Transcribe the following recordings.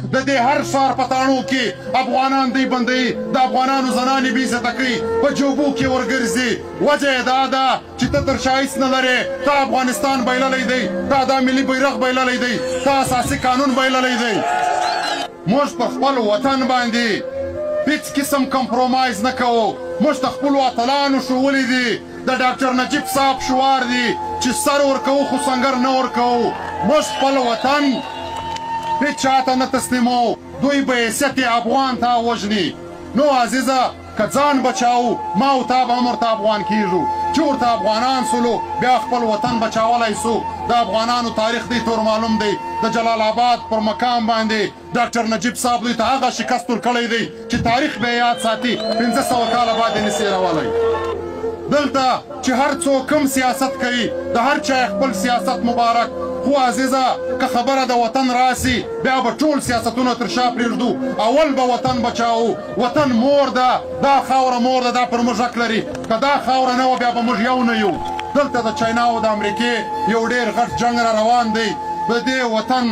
د دې هر ښار په تاڼو کې افغانان دی بندوي، د افغانانو زنانې بې عزته کوي، په جوبو کې ورګرځي. وجه یې دا ده چې ته تر شا هیڅ نه لرې. تا افغانستان بایللی دی، تا دا ملي بیرغ بایللی دی، تا اساسي قانون بایللی دی. موږ پر خپل وطن باندې هیڅ قسم کمپرومایز نه کوو. موږ ته خپلو اتلانو ښوولي دي، د ډاکټر نجیب صاحب شعار دی چې سر ورکوو خو سنګر نه ورکوو. موږ خپل وطن هیڅ چاته نه تسلیموو، دوی به حیثیت افغان تا وژني. نو عزیزه، که ځان بچاو، ما او تا به هم ورته افغان کیږو. چې ورته افغانان سولو، بیا خپل وطن بچاولی سو. د افغانانو تاریخ دی تور معلوم دی. د جلال آباد پر مقام باندې ډاکټر نجیب صاحب دوی ته هغه شکست ورکړی دی چې تاریخ به یاد ساتي، 500 کاله بعد یې نسي هېرولی. دلته چې هر څوک کوم سیاست کوي، د هر چا خپل سیاست مبارک، خو عزیزه که خبره د وطن راسي، بیا به ټول سیاستونه تر شا پرېږدو، اول به وطن بچاو. وطن مور ده، دا خاوره مور ده، دا پر موږ حق لري. که دا خاوره نه وه، بیا به موږ یو نه یو. دلته د چاینا او د امریکې یو ډېر غټ جنګ را روان دی. د دې وطن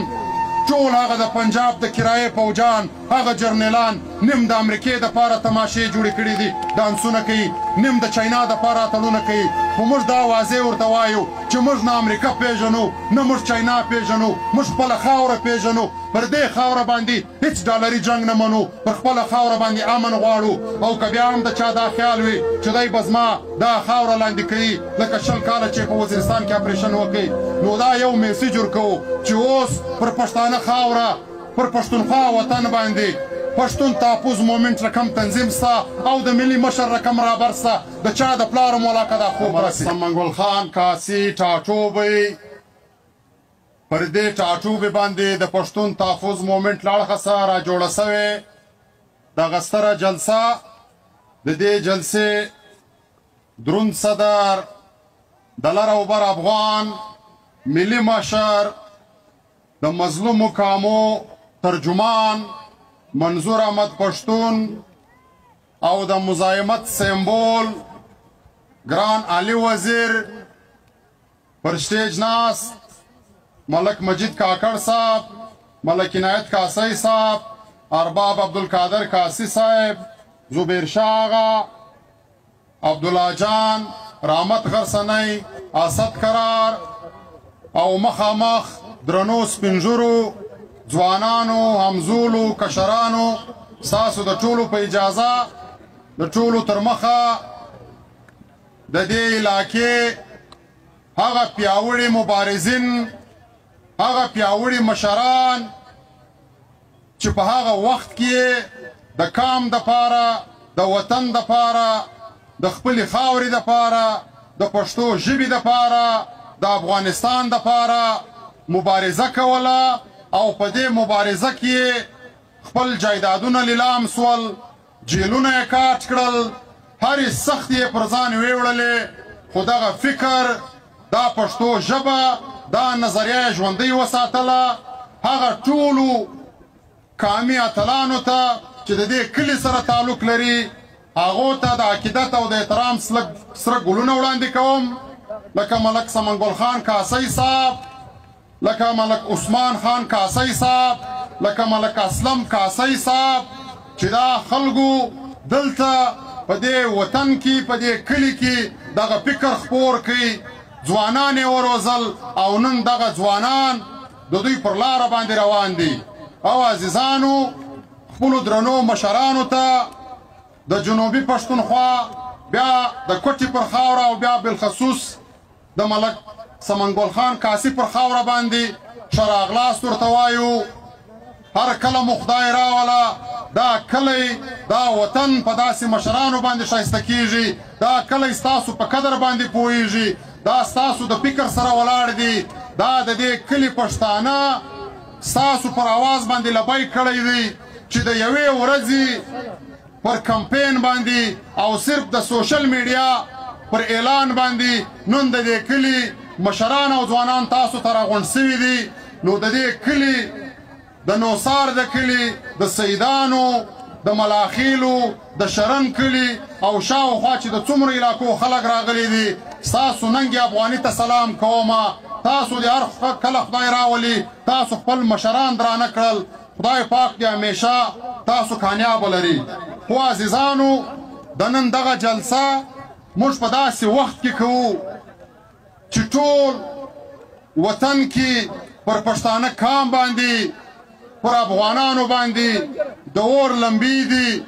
ټول هغه د پنجاب د کرایې فوجان، هغه جرنیلان، نیم د امریکې دپاره تماشې جوړې کړي دي، ډانسونه کوي، نیم د چاینا دپاره اتلونه کوي. خو موږ دا واضح ورته وایو چې موږ نه امریکا پېژنو، نه موږ چاینا پېژنو، موږ خپله خاوره پېژنو. پر دې خاوره باندې هیڅ ډالري جنګ نه منو، پر خپله خاوره باندې امن غواړو. او که بیا هم د چا دا خیال وي چې دی به زما دا خاوره لاندې کوي، لکه 20 کاله چې په وزیرستان کې اپریشن وکړي، نو دا یو میسج ورکوو چې اوس پر پښتانه خاوره، پر پښتونخوا وطن باندې پښتون تحفظ مومنټ رقم تنظیم ستا او د ملي مشر رقم رابر ستا، د چا د پلار مولاکه دا خوب راسي. سمنګل خان کاسي ټاټوبی، پر دې ټاټوبي باندې د پښتون تحفظ مومنټ له اړخه څخه را جوړه سوې دغه ستره جلسه، د دې جلسې دروند صدر، د لر او بر افغان ملي مشر، د مظلومو کامو ترجمان منظور احمد پښتون او د مزاحمت سمبول ګران علي وزیر، پر سټیج ناست ملک مجید کاکړ صاحب، ملک عنایت کاسی صاحب، ارباب عبدالقادر کاسی صاحب، زبیر شاه آغا، عبدالله جان، رحمت غرسنۍ، اسد قرار او مخامخ درنو سپینږیرو، ځوانانو، همزولو، کشرانو، ستاسو د ټولو په اجازه د ټولو تر مخه د دې علاقې هغه پیاوړي مبارزین، هغه پیاوړي مشران چې په هغه وخت کې د کام دپاره، د وطن دپاره، د خپلې خاورې دپاره، د پښتو ژبې دپاره، د افغانستان دپاره مبارزه کوله او په دې مبارزه کې خپل جایدادونه لیلام سول، جیلونه یې کاټ کړل، هرې سختې یې پر ځان ویوړلې، خو دغه فکر، دا پښتو ژبه، دا نظریه یې ژوندۍ وساتله. هغه ټولو قامي اتلانو ته چې د دې کلي سره تعلق لري، هغو ته د عقیدت او د احترام سره ګلونه وړاندې کوم، لکه ملک سمنګل خان کاسي صاحب، لکه ملک عثمان خان کاسي صاحب، لکه ملک اسلم کاسي صاحب، چې دا خلکو دلته په دې وطن کې، په دې کلي کې دغه فکر خپور کړي، ځوانان یې وروزل او نن دغه ځوانان د دوی پر لاره باندې روان دي. او عزیزانو، خپلو درنو مشرانو ته د جنوبي پښتونخوا، بیا د کوټې پر خاوره او بیا بالخصوص د ملک سمنګل خان کاسي پر خاوره باندې ښه راغلاست ورته وایو. هر کله مو خدای راوله، دا کلی، دا وطن په داسې مشرانو باندې ښایسته کیږي، دا کلی ستاسو په قدر باندې پوهیږي، دا ستاسو د فکر سره ولاړ دي، دا د دې کلي پښتانه ستاسو پر اواز باندې لبیک کړی دی چې د یوې ورځې پر کمپین باندې او صرف د سوشل میډیا پر اعلان باندې نن د دې کلي مشران او ځوانان تاسو ته راغونډ سوي دي. نو د دې کلي، د نوسار د کلي، د سیدانو، د ملاخیلو، د شرن کلي او شاوخوا چې د څومره علاقو خلک راغلي دي، ستاسو ننګې افغاني ته سلام کومه. تاسو دې هر کله خدای راولي، تاسو خپل مشران درانه کړل. خدای پاک دې همیشه تاسو کامیاب لري. خو عزیزانو، د نن دغه جلسه موږ په داسې وخت کې کوو چې ټول وطن کې پر پښتانه کام باندې، پر افغانانو باندې د اور لمبې دي.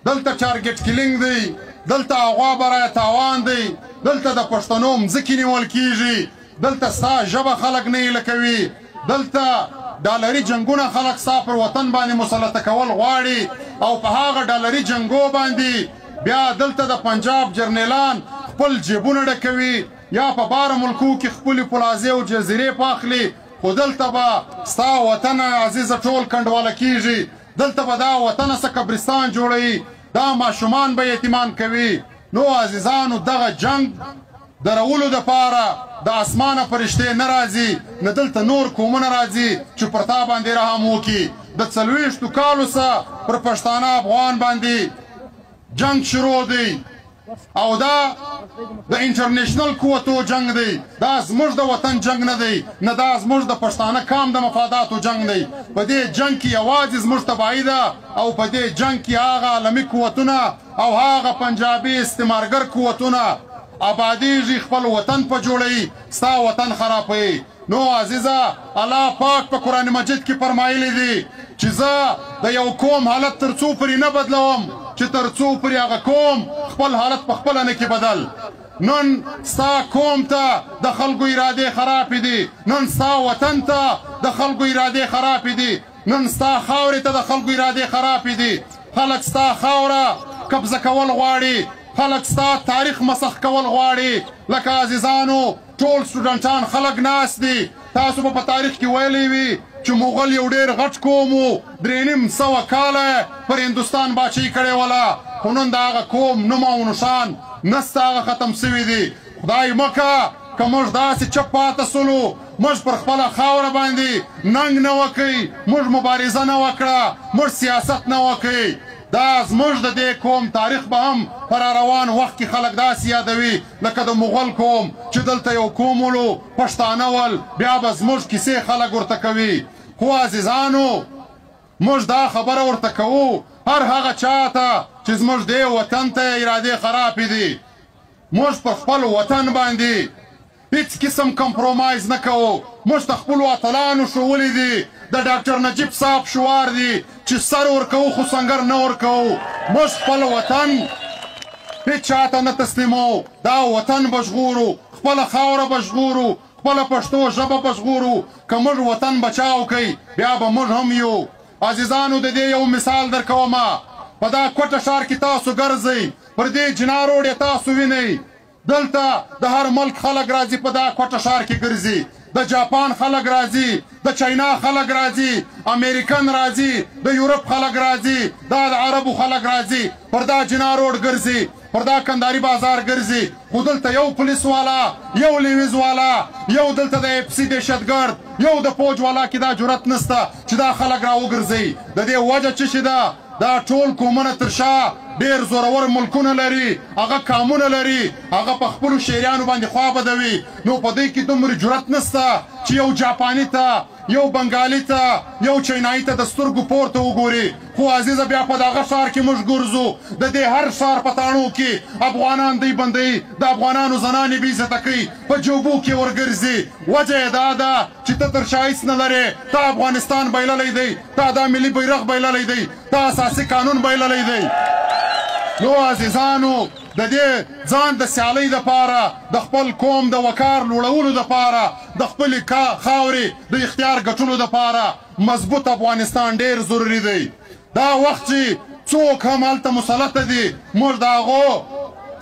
دلته target killing دی، دلته اغوا برای تاوان دی، دلته د پښتنو مځکې نیول کیږي، دلته ستا ژبه خلک نه ایله کوي، دلته ډالري جنګونه خلک ستا پر وطن باندې مسلطه کول غواړي، او په هغه ډالري جنګو باندې بیا دلته د پنجاب جرنیلان خپل جیبونه ډکوي یا په بار ملکو کې خپلې پلازې او جزیرې پاخلي. خو دلته به ستا وطن عزیزه ټول کنډواله کیږي، دلته به دا وطن څه قبرستان جوړوي، دا ماشومان به یتیمان کوي. نو عزیزانو، دغه جنګ درولو دپاره د اسمانه فرشتې نه راځي، نه دلته نور قومونه راځي چې پر تا باندې رحم وکړي. د 40 کالو څخه پر پښتانه افغان باندې جنګ شروع دی، او دا د international قوتو جنگ دی، دا زموږ د وطن جنگ نه دی، نه دا زموږ د پښتانه کام د مفاداتو جنگ دی. په دې جنگ کې یوازې زموږ تباهي ده، او په دې جنگ کې هغه عالمي قوتونه او هغه پنجابي استعمارګر قوتونه آبادیږي، خپل وطن په جوړوي، ستا وطن خرابوي. نو عزیزه، الله پاک په قرآن مجید کې فرمایلی دی چې زه د یو قوم حالت تر څو پورې نه بدلوم چې تر څو پورې هغه قوم خپل حالت په خپله نه کې بدل. نن ستا قوم ته د خلکو ارادې خرابې دي، نن ستا وطن ته د خلکو ارادې خرابې دي، نن ستا خاورې ته د خلکو ارادې خرابې دي. خلک ستا خاوره قبضه کول غواړي، خلک ستا تاریخ مسخ کول غواړي. لکه عزیزانو، ټول سټوډنټان خلک ناست دي، تاسو به په تاریخ کې ویلی وي چې مغل یو ډېر غټ قوم و، 350 کاله پر هندوستان باچهي کړې وله، خو نن د هغه قوم نوم او نښان نسته، هغه ختم سوي دي. خدای مه که که موږ داسې چپ پاته سولو، موږ پر خپله خاوره باندې ننګ نه وکئ، موږ مبارزه نه وکړه، موږ سیاست نه وکئ، دا زموږ د دې قوم تاریخ به هم په روان وخت کې خلک داسې یادوي لکه د مغل قوم چې دلته یو قوم ولو، پښتانه ول، بیا به زموږ کیسې خلک ورته کوي. خو عزیزانو، موږ دا خبره ورته کوو، هر هغه چا ته چې زموږ دې وطن ته ارادې خرابې دي، موږ پر خپل وطن باندې هیڅ قسم compromise نه کوو. موږ ته خپلو اتلانو ښوولي دي، د ډاکټر نجیب صاحب شعار دی چې سر ورکوو خو سنګر نه ورکوو. موږ خپل وطن هیڅ چاته نه تسلیموو، دا وطن به ژغورو، خپله خاوره به ژغورو، خپله پښتو ژبه به ژغورو. که موږ وطن بچاو کوي، بیا به موږ هم یو. عزیزانو، د دې یو مثال درکوم. په دا کوټه ښار کې تاسو ګرځئ، پر دې جناح روډ یې تاسو وینئ، دلته د هر ملک خلک راځي، په دا کوټه ښار کې ګرځي. د جاپان خلک راځي، د چاینا خلک راځي، امریکن راځي، د یورپ خلک راځي، دا د عربو خلک راځي، پر دا جناح روډ ګرځي، پر دا کندهاري بازار ګرځي. خو دلته یو پولیس والا، یو لیویز والا، یو دلته د ایف سي دهشتګرد، یو د فوج والا کې دا جرأت نسته چې دا خلک راوګرځي. د دې وجه څه شي ده؟ دا ټول قومونه تر شا ډېر زورور ملکونه لري، هغه کامونه لري، هغه په خپلو شهریانو باندې خوا بدوي. نو په دې کې دومره جرأت نسته چې یو جاپاني ته، یو بنګالي ته، یو چینایي ته د سترګو پورته وګوري. خو عزیزه، بیا په دغه ښار کې موږ ګرځو، د دې هر ښار په تاڼو کې افغانان دی بندوي، د افغانانو زنانې بې عزته کوي، په جوبو کې ورګرځي. وجه یې دا ده چې ته تر شا هیڅ نه لرې، تا افغانستان بایللی دی، تا دا ملي بیرغ بایللی دی، تا اساسي قانون بایللی دی. نو عزیزانو، د دې ځان د سیالۍ دپاره، د خپل قوم د وقار لوړولو دپاره، د خپلې خاورې د اختیار ګټلو دپاره مضبوط افغانستان ډېر ضروري دی. دا وخت چې څوک هم هلته مسلطه دي، موږ د هغو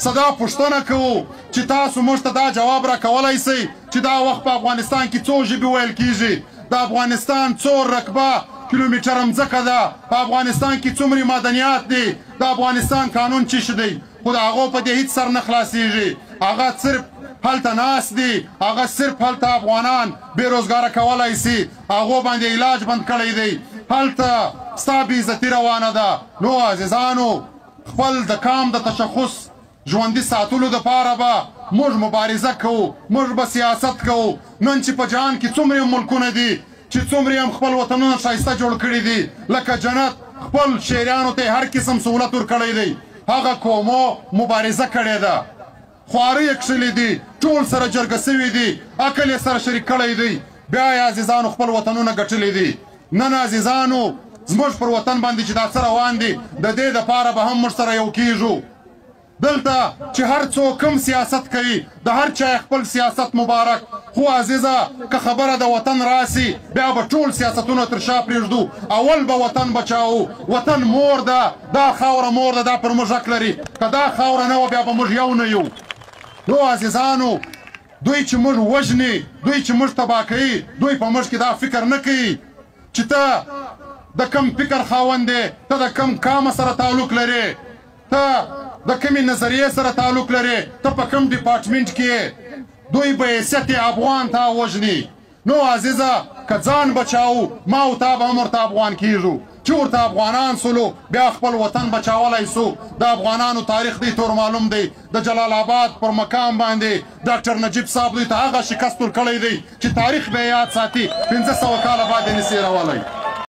څه دا پوښتنه کوو چې تاسو موږ ته دا جواب راکولی سئ چې دا وخت په افغانستان کې څو ژبې ویل کیږي، د افغانستان څو رقبه کیلومتره مځکه ده، په افغانستان کې څومره معدنیات دي، د افغانستان قانون څه شي دی. خو د هغو په دې هیڅ سر نه خلاصیږي. هغه صرف هلته ناست دي، هغه صرف هلته افغانان بې روزګاره کولی سي، هغو باندې علاج بند کړی دی، هلته ستا بې عزتي روانه ده. نو عزیزانو، خپل د کام د تشخص ژوندي ساتلو دپاره به موږ مبارزه کوو، موږ به سیاست کوو. نن چې په جهان کې څومره ملکونه دي چې څومره هم خپل وطنونه ښایسته جوړ کړي دي، لکه جنت، خپل شهریانو ته هر قسم سهولت ورکړی دی، هغه قومو مبارزه کړې ده، خوارۍ یې کښلې دي، ټول سره جرګه سوي دي، عقل یې سره شریک کړی دی، بیا یې عزیزانو خپل وطنونه ګټلي دي. نن عزیزانو زموږ پر وطن باندې چې دا څه روان دي، د دې دپاره به هم موږ سره یو کیږو. دلته چې هر څوک کوم سیاست کوي، د هر چا خپل سیاست مبارک، خو عزیزه که خبره د وطن راسي بیا به ټول سیاستونه تر شا پرېږدو، اول به وطن بچاو. وطن مور ده، دا خاوره مور ده، دا پر موږ حق لري، که دا خاوره نه وه بیا به موږ یو نه یو. نو عزیزانو دوی چې موږ وژني، دوی چې موږ تباه کوي، دوی په موږ کې دا فکر نه کوي چې ته د کم فکر خاوند دی، ته د کم کامه سره تعلق لرې، ته د کومې نظریې سره تعلق لرې، ته په کوم ډپارټمنټ کې. دوی به حیثیت افغان تا وژني. نو عزیزه که ځان بچاو، ما او تا به هم ورته افغان کیږو، چې ورته افغانان سولو بیا خپل وطن بچاولی سو. د افغانانو تاریخ دی تور معلوم دی. د جلال آباد پر مقام باندې ډاکټر نجیب صاحب دوی ته هغه شکست ورکړی دی چې تاریخ به یاد ساتي، 500 کاله بعد یې نسي هېرولی.